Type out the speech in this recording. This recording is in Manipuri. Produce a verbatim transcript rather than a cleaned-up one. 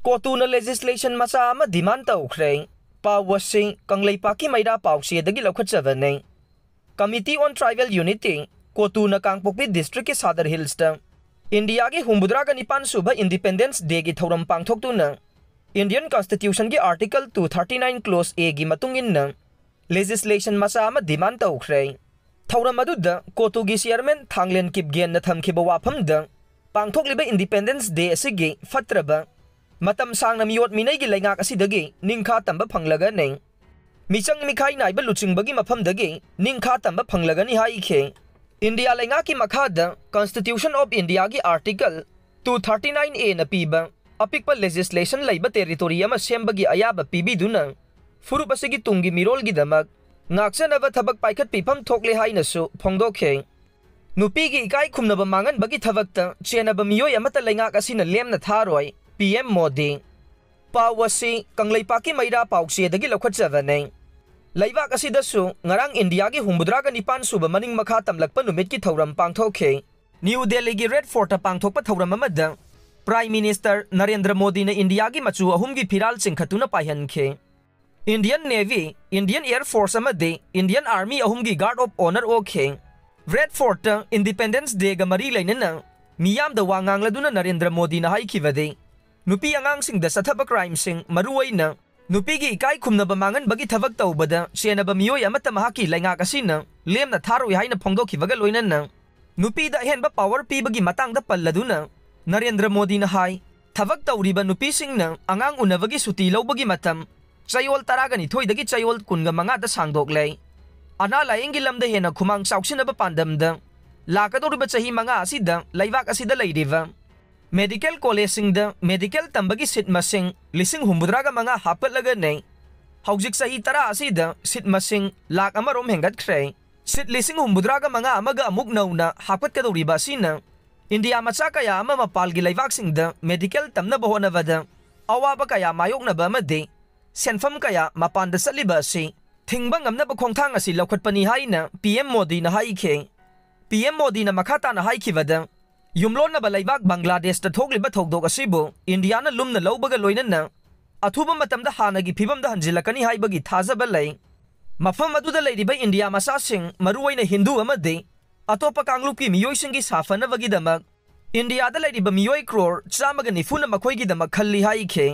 ꯀꯣꯇꯨꯅ legislation ꯃꯆꯥ ꯑꯃ demand ꯇꯧꯈ꯭ꯔꯦ꯫ ꯄꯥꯎ ꯑꯁꯤ ꯀꯪꯂꯩꯄꯥꯛꯀꯤ ꯃꯩꯔꯥ ꯄꯥꯎꯆꯦꯗꯒꯤ ꯂꯧꯈꯠꯆꯕꯅꯤ꯫ Committee on Tribal Unity, ꯀꯣꯇꯨꯅ ꯀꯥꯡꯄꯣꯛꯄꯤ districtꯀꯤ ꯁꯥꯗꯔ ꯍꯤꯜꯁꯇ ꯏꯟꯗꯤꯌꯥꯒꯤ ꯍꯨꯝꯐꯨꯇꯔꯥꯒ ꯅꯤꯄꯥꯟ ꯁꯨꯕ Independence Dayꯒꯤ ꯊꯧꯔꯝ ꯄꯥꯡꯊꯣꯛꯇꯨꯅ Indian Constitutionꯒꯤ Article two thirty nine Clause Aꯒꯤ ꯃꯇꯨꯡ ꯏꯟꯅ legislation ꯃꯆꯥ ꯑꯃ demand ꯇꯧꯈ꯭ꯔꯦ꯫ ꯊꯧꯔꯝ ꯑꯗꯨꯗ ꯀꯣꯇꯨꯒꯤ chairman ꯊꯥꯡꯂꯦꯟ ꯀꯤꯞꯒꯦꯟꯅ ꯊꯝꯈꯤꯕ ꯋꯥꯐꯝꯗ, ꯄꯥꯡꯊꯣꯛꯂꯤꯕ Independence Day ꯑꯁꯤꯒꯤ ꯐꯠꯇ꯭ꯔꯕ, ꯃꯇꯝ ꯁꯥꯡꯅ ꯃꯤꯑꯣꯠ ꯃꯤꯅꯩꯒꯤ ꯂꯩꯉꯥꯛ ꯑꯁꯤꯗꯒꯤ ꯅꯤꯡꯈꯥ ꯇꯝꯕ ꯐꯪꯂꯒꯅꯤ꯫ ꯃꯤꯆꯪ ꯃꯤꯈꯥꯏ ꯅꯥꯏꯕ ꯂꯨꯆꯤꯡꯕꯒꯤ ꯃꯐꯝꯗꯒꯤ ꯅꯤꯡꯈꯥ ꯇꯝꯕ ꯐꯪꯂꯒꯅꯤ ꯍꯥꯏꯈꯤ꯫ ꯏꯟꯗꯤꯌꯥ ꯂꯩꯉꯥꯛꯀꯤ ꯃꯈꯥꯗ Constitution of Indiaꯒꯤ Article two thirty nine Aꯅ ꯄꯤꯕ ꯑꯄꯤꯛꯄ legislation ꯂꯩꯕ territory ꯑꯃ ꯁꯦꯝꯕꯒꯤ ꯑꯌꯥꯕ ꯄꯤꯕꯤꯗꯨꯅ ꯐꯨꯔꯨꯞ ꯑꯁꯤꯒꯤ ꯇꯨꯡꯒꯤ ꯃꯤꯔꯣꯜꯒꯤꯗꯃꯛ ꯉꯥꯛꯆꯅꯕ ꯊꯕꯛ ꯄꯥꯏꯈꯠꯄꯤꯐꯝ ꯊꯣꯛꯂꯦ ꯍꯥꯏꯅꯁꯨ ꯐꯣꯡꯗꯣꯛꯈꯤ꯫ ꯅꯨꯄꯤꯒꯤ ꯏꯀꯥꯏ ꯈꯨꯝꯅꯕ ꯃꯥꯡꯍꯟꯕꯒꯤ ꯊꯕꯛꯇ ꯆꯦꯟꯅꯕ ꯃꯤꯑꯣꯏ ꯑꯃꯠꯇ ꯂꯩꯉꯥꯛ ꯑꯁꯤꯅ ꯂꯦꯝꯅ ꯊꯥꯔꯣꯏ, PM ꯃꯣꯗꯤ꯫ ꯄꯥꯎ ꯑꯁꯤ ꯀꯪꯂꯩꯄꯥꯛꯀꯤ ꯃꯩꯔꯥ ꯄꯥꯎꯆꯦꯗꯒꯤ ꯂꯧꯈꯠꯆꯕꯅꯤ꯫ ꯂꯩꯕꯥꯛ ꯑꯁꯤꯗꯁꯨ ꯉꯔꯥꯡ ꯏꯟꯗꯤꯌꯥꯒꯤ ꯍꯨꯝꯐꯨꯇꯔꯥꯒ ꯅꯤꯄꯥꯟ ꯁꯨꯕ ꯃꯅꯤꯡ ꯃꯈꯥ ꯇꯝꯂꯛꯄ ꯅꯨꯃꯤꯠꯀꯤ ꯊꯧꯔꯝ ꯄꯥꯡꯊꯣꯛꯈꯤ꯫ ꯅ꯭ꯌꯨ ꯗꯦꯜꯂꯤꯒꯤ Red Fortꯇ ꯄꯥꯡꯊꯣꯛꯄ ꯊꯧꯔꯝ ꯑꯃꯗ Prime Minister ꯅꯔꯦꯟꯗ꯭ꯔ ꯃꯣꯗꯤꯅ ꯏꯟꯗꯤꯌꯥꯒꯤ ꯃꯆꯨ ꯑꯍꯨꯝꯒꯤ ꯐꯤꯔꯥꯜ ꯆꯤꯡꯈꯠꯇꯨꯅ ꯄꯥꯏꯍꯟꯈꯤ꯫ Indian Navy, Indian Air Force ꯑꯃꯗꯤ Indian Army ꯑꯍꯨꯝꯒꯤ Guard of Honour ꯑꯣꯛꯈꯤ꯫ Red Fortꯇ Independence Dayꯒ ꯃꯔꯤ ꯂꯩꯅꯅ ꯃꯤꯌꯥꯝꯗ ꯋꯥ ꯉꯥꯡꯂꯗꯨꯅ ꯅꯔꯦꯟꯗ꯭ꯔ ꯃꯣꯗꯤꯅ ꯍꯥꯏꯈꯤꯕꯗꯤ, ꯅꯨꯄꯤ ꯑꯉꯥꯡꯁꯤꯡꯗ ꯆꯠꯊꯕ crimeꯁꯤꯡ, ꯃꯔꯨꯑꯣꯏꯅ ꯅꯨꯄꯤꯒꯤ ꯏꯀꯥꯏ ꯈꯨꯝꯅꯕ ꯃꯥꯡꯍꯟꯕꯒꯤ ꯊꯕꯛ ꯇꯧꯕꯗ ꯆꯦꯟꯅꯕ ꯃꯤꯑꯣꯏ ꯑꯃꯠꯇ ꯃꯍꯥꯛꯀꯤ ꯂꯩꯉꯥꯛ ꯑꯁꯤꯅ ꯂꯦꯝꯅ ꯊꯥꯔꯣꯏ ꯍꯥꯏꯅ ꯐꯣꯡꯗꯣꯛꯈꯤꯕꯒ ꯂꯣꯏꯅꯅ, ꯅꯨꯄꯤꯗ ꯑꯍꯦꯟꯕ power ꯄꯤꯕꯒꯤ ꯃꯇꯥꯡꯗ ꯄꯜꯂꯗꯨꯅ ꯅꯔꯦꯟꯗ꯭ꯔ ꯃꯣꯗꯤꯅ ꯍꯥꯏ, ꯊꯕꯛ ꯇꯧꯔꯤꯕ ꯅꯨꯄꯤꯁꯤꯡꯅ ꯑꯉꯥꯡ ꯎꯅꯕꯒꯤ ꯁꯨꯇꯤ ꯂꯧꯕꯒꯤ ꯃꯇꯝ ꯆꯌꯣꯜ ꯇꯔꯥꯒ ꯅꯤꯊꯣꯏꯗꯒꯤ ꯆꯌꯣꯜ ꯀꯨꯟꯒ ꯃꯉꯥꯗ ꯁꯥꯡꯗꯣꯛꯂꯦ꯫ ꯑꯅꯥ ꯂꯥꯌꯦꯡꯒꯤ ꯂꯝꯗ ꯍꯦꯟꯅ ꯈꯨꯃꯥꯡ ꯆꯥꯎꯁꯤꯟꯅꯕ ꯄꯥꯟꯗꯝꯗ ꯂꯥꯛꯀꯗꯧꯔꯤꯕ ꯆꯍꯤ ꯃꯉꯥ ꯑꯁꯤꯗ ꯂꯩꯕꯥꯛ ꯑꯁꯤꯗ ꯂꯩꯔꯤꯕ medical collegeꯁꯤꯡꯗ medical ꯇꯝꯕꯒꯤ seat ꯃꯁꯤꯡ ꯂꯤꯁꯤꯡ ꯍꯨꯝꯐꯨꯇꯔꯥꯒ ꯃꯉꯥ ꯍꯥꯞꯀꯠꯂꯒꯅꯤ꯫ ꯍꯧꯖꯤꯛ ꯆꯍꯤ ꯇꯔꯥ ꯑꯁꯤꯗ seat ꯃꯁꯤꯡ ꯂꯥꯛ ꯑꯃꯔꯣꯝ ꯍꯦꯟꯒꯠꯈ꯭ꯔꯦ꯫ Seat ꯂꯤꯁꯤꯡ ꯍꯨꯝꯐꯨꯇꯔꯥꯒ ꯃꯉꯥ ꯑꯃꯒ ꯑꯃꯨꯛ ꯅꯧꯅ ꯍꯥꯞꯀꯠꯀꯗꯧꯔꯤꯕ ꯑꯁꯤꯅ ꯏꯟꯗꯤꯌꯥ ꯃꯆꯥ ꯀꯌꯥ ꯑꯃ ꯃꯄꯥꯟꯒꯤ ꯂꯩꯕꯥꯛꯁꯤꯡꯗ medical ꯇꯝꯅꯕ ꯍꯣꯠꯅꯕꯗ ꯑꯋꯥꯕ ꯀꯌꯥ ꯃꯥꯌꯣꯛꯅꯕ ꯑꯃꯗꯤ ꯁꯦꯟꯐꯝ ꯀꯌꯥ ꯃꯄꯥꯟꯗ ꯆꯠꯂꯤꯕ ꯑꯁꯤ ꯊꯤꯡꯕ ꯉꯝꯅꯕ ꯈꯣꯡꯊꯥꯡ ꯑꯁꯤ ꯂꯧꯈꯠꯄꯅꯤ ꯍꯥꯏꯅ PM ꯃꯣꯗꯤꯅ ꯍꯥꯏꯈꯤ꯫ PM ꯃꯣꯗꯤꯅ ꯃꯈꯥ ꯇꯥꯅ ꯍꯥꯏꯈꯤꯕꯗ, ꯌꯨꯝꯂꯣꯟꯅꯕ ꯂꯩꯕꯥꯛ ꯕꯪꯒ꯭ꯂꯥꯗꯦꯁꯇ ꯊꯣꯛꯂꯤꯕ ꯊꯧꯗꯣꯛ ꯑꯁꯤꯕꯨ ꯏꯟꯗꯤꯌꯥꯅ ꯂꯨꯝꯅ ꯂꯧꯕꯒ ꯂꯣꯏꯅꯅ ꯑꯊꯨꯕ ꯃꯇꯝꯗ ꯍꯥꯟꯅꯒꯤ ꯐꯤꯕꯝꯗ ꯍꯟꯖꯤꯜꯂꯛꯀꯅꯤ ꯍꯥꯏꯕꯒꯤ ꯊꯥꯖꯕ ꯂꯩ꯫ ꯃꯐꯝ ꯑꯗꯨꯗ ꯂꯩꯔꯤꯕ ꯏꯟꯗꯤꯌꯥ ꯃꯆꯥꯁꯤꯡ, ꯃꯔꯨꯑꯣꯏꯅ ꯍꯤꯟꯗꯨ ꯑꯃꯗꯤ ꯑꯇꯣꯞꯄ ꯀꯥꯡꯂꯨꯞꯀꯤ ꯃꯤꯑꯣꯏꯁꯤꯡꯒꯤ ꯁꯥꯐꯅꯕꯒꯤꯗꯃꯛ ꯏꯟꯗꯤꯌꯥꯗ ꯂꯩꯔꯤꯕ ꯃꯤꯑꯣꯏ ꯀ꯭ꯔꯣꯔ ꯆꯥꯝꯃꯒ ꯅꯤꯐꯨꯅ ꯃꯈꯣꯏꯒꯤꯗꯃꯛ ꯈꯜꯂꯤ ꯍꯥꯏꯈꯤ꯫